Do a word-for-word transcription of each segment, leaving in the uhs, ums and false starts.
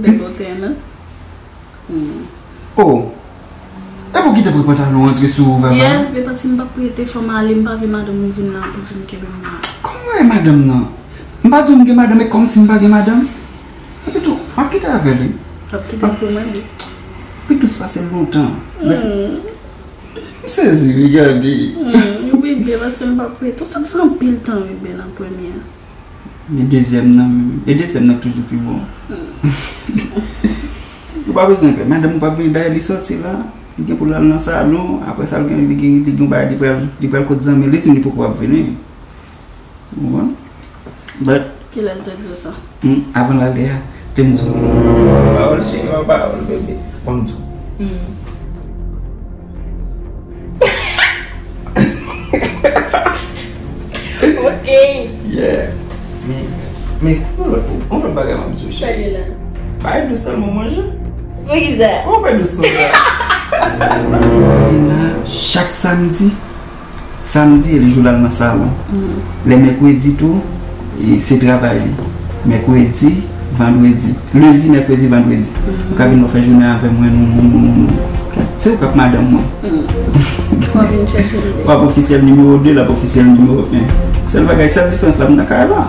Bèl bòtè, non? Oh. E pou kite pran pantalon antre sou ou, Vava? Yes, men paske m p ap prete, fò m ale, m pa vle madanm ou vin la pou vin kenbe m la. Kòman e madanm nan? M pa di w m gen madanm, e kòmsi m pa gen madanm? Epi tou, m ap kite avè l, wi. W ap kite l pou mwen, wi. Pi dous pase l lontan. M sezi, wi, gade. Wi, byen, paske m p ap prete. Ou sa fè anpil tan, wi, byen, nan premye a. Men dezyèm nan menm. E dezyèm nan k toujou pi bon. Ou pa bezwen pè. Madanm ou p ap vini, dayè li sòti la. Li gen pou l al nan salon. Apre sa, li gen, li gen, li gen yon bagay, li pral, li pral kot zanmi l. Li di m li poko ap vini. Ou konprann? But kilè l te di w sa? Hmm, avan l ale a, te m di w. Pawòl cheri, yon pawòl bebe. Ban m di w. Hmm. Ok. Yeah. Men, men, yon lòt, yon lòt bagay m ap di w, cheri. Pale la. Bay dous sèlman manje. Poukisa? Kòman w fè dous konsa? Chak samdi, samdi, e li jou l al nan salon. Lè mèkredi tou, e se travay li. Mèkredi, vandredi. Lendi, mèkredi, vandredi. Ou ka vin nan fè jounen avè mwen, nou, nou, nou, nou, nou. Se ou k ap madanm mwen. W ap vin chèche m. W ap ofisyèl nimewo de, l ap ofisyèl nimewo en. Sèl bagay, sèl diferans la, m nan kay la.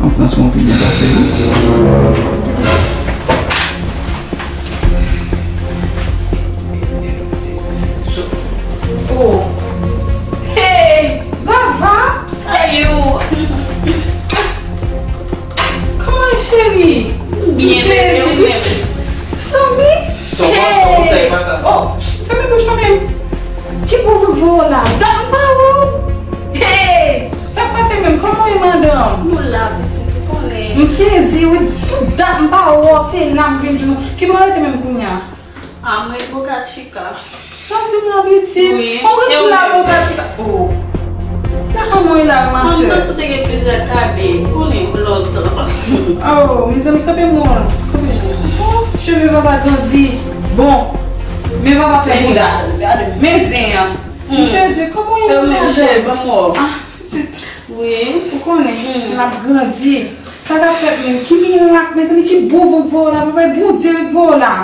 An Frans, mwen pi byen pase li. Oh. Hey, Vava, salut. Kòman cheri? Byen, byen, byen, byen. Zanmi? Son konsèy, pa sa. Oh, fèmen bouch ou menm. Ki pou vou la? Dat m pa wè w. Hey! Sa k pase menm? Kòman w ye, madanm? Nou la, pitit, ou konnen. M sezi, wi. Tout dat m pa wè w, se la m vin jwenn ou. Ki bò w rete menm kounye a? A, mwen Boca Chica. Sa w di m la, pitit? Wi. Ou rete la, Boca Chica? Oh. Lakay mwen la, ma chè. Mwen panse w te gen plizyè kabe. Ou konnen, ou lontan. Oh, mezanmi, kanpe mwen. Kanpe mwen. Oh, cheve papa grandi. Bon. Men papa fè bouda. Men zen an. M sezi, kòman w ye, ma chè? Bon, mwen. Ah, pitit. Wi. Ou konnen, n ap grandi. Sa k ap fèt menm? Ki mirak, mezanmi, ki bon vant voye w la, papa, e Bondye k voye w la.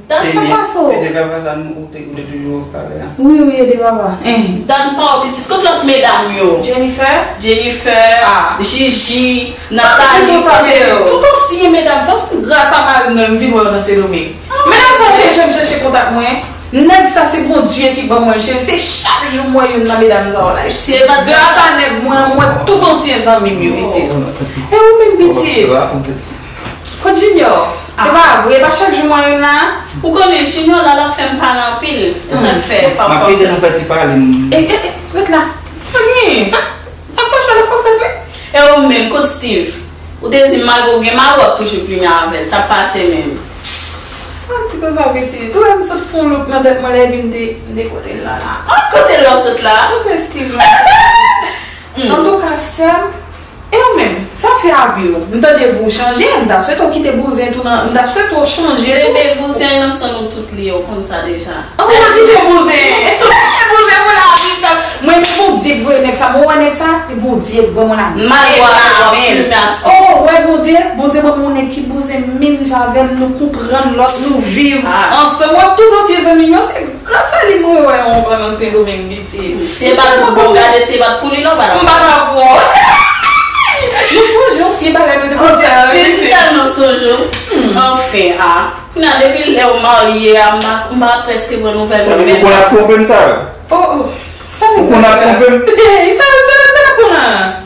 Dat sa pase w. E de papa sa nou, ou te, ou te toujou pale a? Wi, wi, e de papa. Hein. Dat pa w pitit, kot lòt medam yo? Jennifer? Jennifer, Gigi, Nathalie, sa pitit, tout ansyen medam sa, se gras a mari m nan, m vin wè yo nan Sendomeng. Medam sa yo te janm chèche kontak mwen. Nèg sa se Bondye ki ban mwen l, cheri. Se chak jou m wè youn nan medam sa yo la. Se pa gras a nèg mwen an, m wè tout ansyen zanmi m yo, pitit. E ou menm, pitit? Kot Junior? E pa vre, e pa chak jou m wè youn la. Ou konnen Junior la, l ap fè m pale anpil. E sa k fè, pafwa. M ap kite nou fè ti pale. E, e, e, ret la. Anyen. Sa, sa k fache la, fò fèt, wi. E ou menm, kot Steve? Ou te di malgre w gen mari, w ap toujou plimen avè l. Sa k pase menm? Sa ti konsa, pitit. Ou wè m sot fè yon look nan tèt mwen lè epi m te, m te kote l la, la. Ah, kote l la w sot la? Kote Steve la? Antouka, sè m, e ou menm, sa w fè avè w? M tande vi w chanje, m ta swete w kite bouzen tou nan, m ta swete w chanje tou. Bebe, bouzen nan san nou tout li ye, ou konn sa deja. Ou pa kite bouzen. Tout bouzen pou lavi sa. Mwen, men Bondye k voye nèg sa. Mwen wè nèg sa, e Bondye k ban mwen la. Mal wè avè w ap plimen astè. Oh, wè Bondye, Bondye ban mwen yon nèg ki bouzen menm jan avè m, nou konprann lòt, nou viv ansanm. Wè tout ansyen zanmi m yo, se gras a li mwen wè yon pandan Sendomeng, pitit. Se bat pou bon, gade, se bat pou li la, w pa ta. M pa ta pran. Nou sonje yon sye bagay nou te konn fè. Se tèlman sonje w. Anfen, a. Kounye a, depi lè w marye a, m pa, m pa prèske pran nouvèl ou menm. Ou konn ap twonpe m, Sara? Oh, oh. Sa nèg sa konn ap twonpe m? Sa, sa, sa, sa konn ap.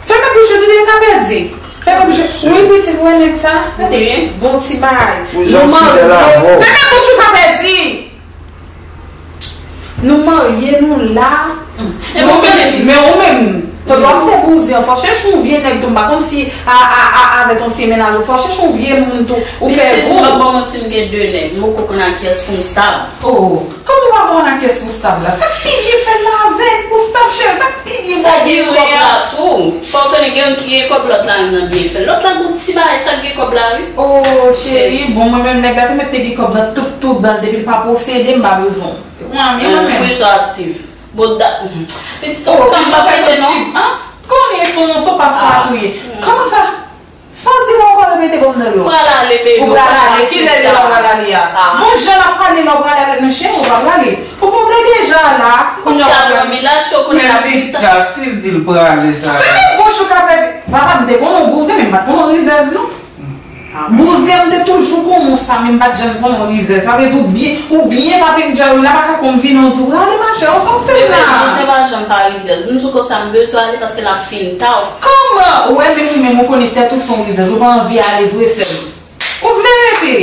Fèmen bouch ou, tande, ou ka pèdi. Fèmen bouch ou. Wi, pitit, ou wè nèg sa? Gade, bon ti bagay. Nou marye. Fèmen bouch ou, ka pèdi. Nou marye, nou la. Men ou menm, men ou menm, pandan w ap fè bouzen an, fò chèche yon vye nèg tou. M pa konn si a, a, a, avèk ansyen mennaj ou, fò chèche yon vye moun tou, ou fè vou. Pitit, m ap ba w manti, m gen de nèg. M poko konn ak kiyès pou m stab. Oh, kòman w pa konn ak kiyès pou w stab la? Sa k pi byen fè l la avè l pou w stab, cheri. Sa k pi byen fè l la tou. Fò w konnen gen youn ki gen kòb, lòt la menm nan byen fè l. Lòt la gon ti bagay, sa k gen kòb la, wi. Oh, cheri, bon, mwen menm, nèg la te mèt te gen kòb nan tout, tout dan l, depi l pa posede m, m pa bezwen w. Mwen, mwen menm. Wi, sa, Steve. Bon, da, pitit, ou pa ka pa rete, non? Konnen se yon, se yon paspwa tou ye. Kòman sa? Sa w di la, ou pa repete, bon, Kilè li la pral ale a? Bon, jan l ap pale la pral ale nan chen ou pa prale. Ou montre deja la. Kounye a w ap prale. Ou ka dòmi la, cho konnen l ap fita. Si l di l prale sa. Fèmen bouch ou ka pèdi. Papa, m te konnen w bouzen, men m pa t konnen w rizèz non. Bouzen, m te toujou konnen w sa, men m pa t janm konnen w rizèz. Sa vle di ou byen, ou byen papi m Jerry la, pa ka konn vini w di w prale machè, ou sa w fè la? Bouzen pa janm pa rizèz. M di w konsa m bezwen ale paske l ap fin ta. Kòman? Ou wè menm ou menm ou konnen tèt ou se yon rizèz, ou pa anvi ale vre sè m. Ou vle rete?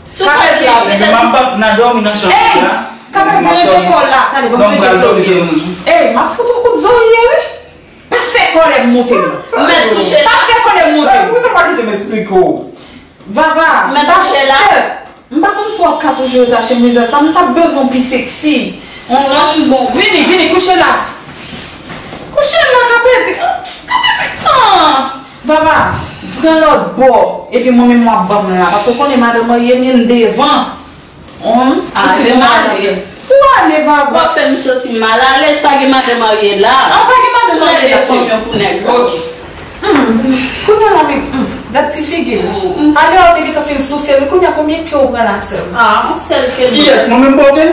Sou pati la, petèt. M ap bat nan dòmi nan chanm la. Ka pa dirije kò la. Tande, ban m dirije zòrye. Ey, m ap fout yon kout zòrye, wi. Pa fè kòlè m monte non. Mèt kouche la. Pa fè kòlè m monte non. Sa, sa pa kite m esplike w. Vava, mèt kouche la. M pa konn si w ap ka toujou rete a chemiz sa. M t ap bezwen w pi seksi. Yon nonm bon. Vini, vini, kouche la. Kouche la, ka pèdi. Ka pèdi. Ah! Vava, pran lòt bò. Epi mwen menm w ap ban m la. Paske w konnen madan marye m ye m devan. Hum, ah, se m ale. Ou ale, Vava. W ap fè m santi m malalèz, pa gen madan marye la. Ah, pa gen madan marye la, cheri. Fanm yo pou nèg. Ok. Hmm. Kounye a la, men, hmm, gad ti figi l. Hmm. Ale, ou te gentan fin souse l. Kounye a, konbyen ke ou pran la, sè m? Ah, yon sèl ke. Kiyès? Mwen menm pote?